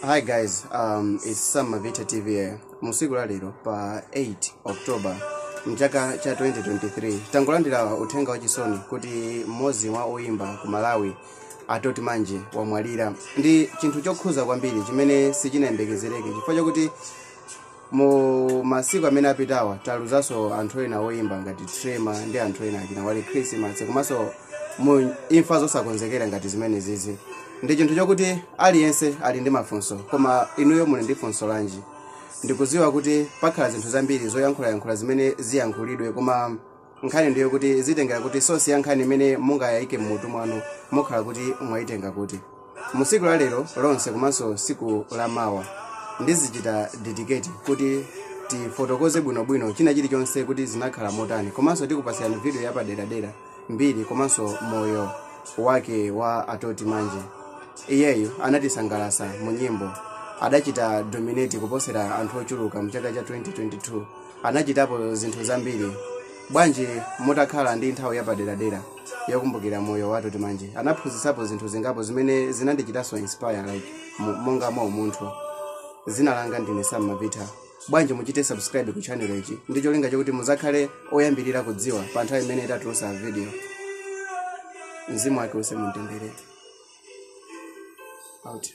Hi guys, it's Sam Mavita TV here. Musiku la lero pa 8 October mchaka cha 2023 tangolandira uthenga wachisoni kuti mmodzi mwa oyimba ku Malawi, Atoti Manje, wamwalira. Ndi chinthu chokhuza kwambiri chimene sichinayembekezereke, chifukwa chakuti mu masiku amene apitawa taluzanso anthu ena oyimba ngati Trema ndi anthu ena akina wali Christmas, komanso mu imfa zosakonzekera ngati zimene zizi ndi chinthu chokuti aliyense ali ndi mafunso. Koma inuyo muli ndi funso lanji? Ndikuziwa kuti pakhala zinthu zambiri zoyankhulayankhula zimene ziyankhulidwe, koma nkhani ndiyo kuti zitengera kuti source ya nkhani imene mungayayike mmutu mwanu mukhala kuti mwayitenga kuti. Musiku la lero lonse komanso siku la mawa ndizichita dedicate kuti tifotokoze bwinobwino china chilichonse kuti zinakhala motani, komanso tikupasirani video yapaderadera mbiri komanso moyo wake wa Atoti Manje. Iyeyo anatisangalasa mu nyimbo, adachita dominate kuposera anthu ochuluka mchaka cha 2022. Anachitapo zinthu zambiri. Bwanji mutakhala ndi nthawi yapaderadera yokumbukira moyo wa Atoti Manje? Anaphunzitsapo zinthu zingapo zimene zinandichitanso inspire, like monga mwa umunthu. Zina langa ndine Sam Mavita. Bwanji muchite subscribe ku channel ichi ndi cholinga chokuti muzakhale oyambirira kudziwa pa nthawi imene tatulusa video. Mzimu wake use mumtendere. Out.